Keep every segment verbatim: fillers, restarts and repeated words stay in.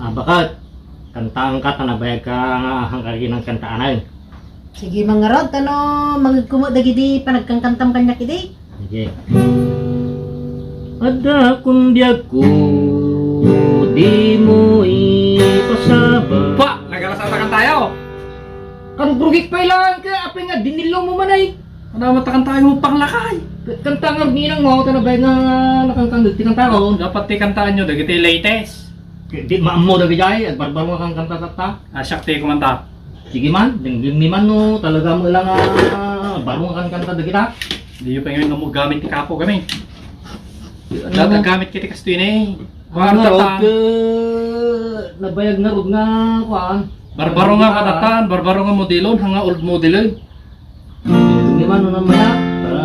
Ah, baket, kantaanka ta nabayagka nga ahanka iti nangkantaanay. Sige, mangarod, ta no, mangegko met dagiti panagkankantam kaniak idi. Sige. Adda kun biagko, dimo ipasaba. Pa! Nagalas ata kantayo! Karugrugik pay laeng ket apay nga dinillo mo man ay. Ano, matakan tayo mo panglakay. Kanta nga ninang mo, ta nabayag nga nakankangeg ti kanta ko. Dapat ti kantaan nyo, dagiti latest. Di maammo dagiti ay, agbarbaro nga kankanta tatta. Ah, siak ti kumanta. Sige man, denggem mi man no, talaga mo lang, ah, baro nga kankanta dagita. Di yu pa ngayon nga mo gamit ti kapo kami. Ano Data mo? Gamit kiti kastoy ni. Ano Kuwan nga tata. Rod, eh, nabayag na rod nga, kuwan. Barbaro nga Ano nga? Katatan, barbaro nga modelon, hanga old model, eh. Di man, no, namaya, para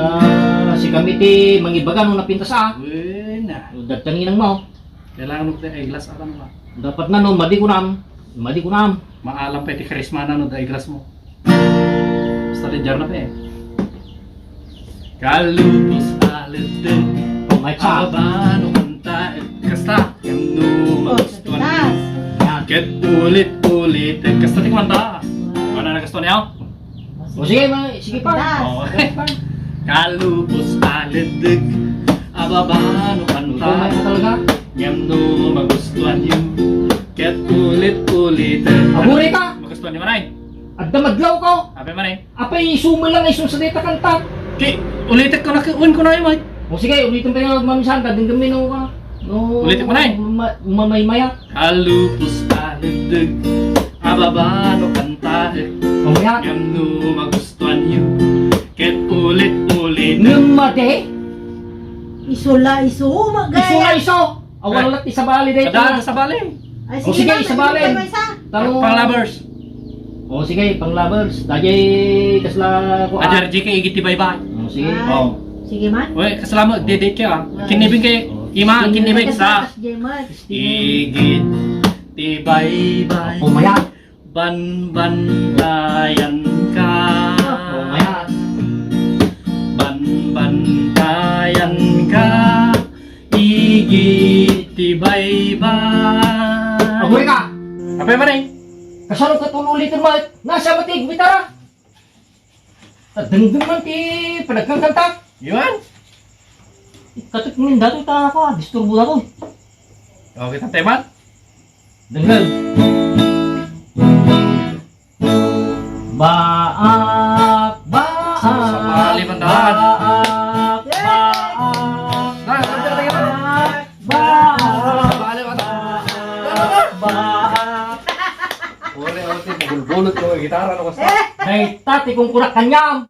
si kami ti mangibaga, no, napintas, ah. Uy, na. Datang inang mo. Kailangan mo ti eyeglass ata, no, ah. Dapat na, no, madi ko nam. Madi ko nam. Maalam pa iti karisma na, no, da eyeglass mo. Basta ledyar na pa, eh. Kalubos a leddek, Oh, may pa. Abano kanta, eh. Kasta, no, magustuhan. Tas. Ket ulit-ulit, eh. Kasta ti kumanta. Ano na gusto niya? O sige, ma-, sige pa. Yes. Oo. Kalubos a leddek, ababa no kanta. Ikaw man talaga. Ngem no magustuhan yu, ket ulit-ulit. Aguri ka! Magustuhan yu man ay? Adda madlaw ka! Apay man ay? Apay, isu mo lang, isu sa data kanta. Ki, ulitek ko na, ki, wen ko na, Mike. O sige, ulitin tayo, Ma'am Santa, dingdamino ka. No, Ulitek mo na eh. Ma-, mamaymaya. Kalubos a leddek, ababa no kanta, eh. Mamaya. Ngem no magustuhan yu, ket ulit-ulit. Ngem madi? Isu la isu, magaya. Isu la isu. Awan Eh. Lat isabali dayta. Kada sabali. Ay, O, sige, sige, man, isabali. Sige, maysa. Taro. Pang lovers. O, sige, pang lovers. Dajay kasla ko, ah. Ajar, J K, igit ti baybay. O, sige. Ay, Oh. Sige man. Uy, kasla mo, date kayo, ah. Ay. Kinibing kayo. Oh. Ima, kinibing sa. Sige man. Igit ti baybay. Pumaya. Banbantayan ka. Oh, ayan. Banbantayan ka, igit ti baybay. Agoy ka! Apay man eh? Kasano ka tululiten mo? Nasa matig, gitara? Dengdeng man ti panagkangkanta. Iwan? Ikatut mo yung dati ta ako, disturbo na to. Okay, tantay man. Dengdeng. Baak, baak, Sabali man daan. Baak, baak, Dahil, dahil, dahil, dahil. Baak, baak, Sabali man daan. Baak. Ore, ore, bulbulot ko, gitara, no, basta. Dahil tati kong kurak kanyam.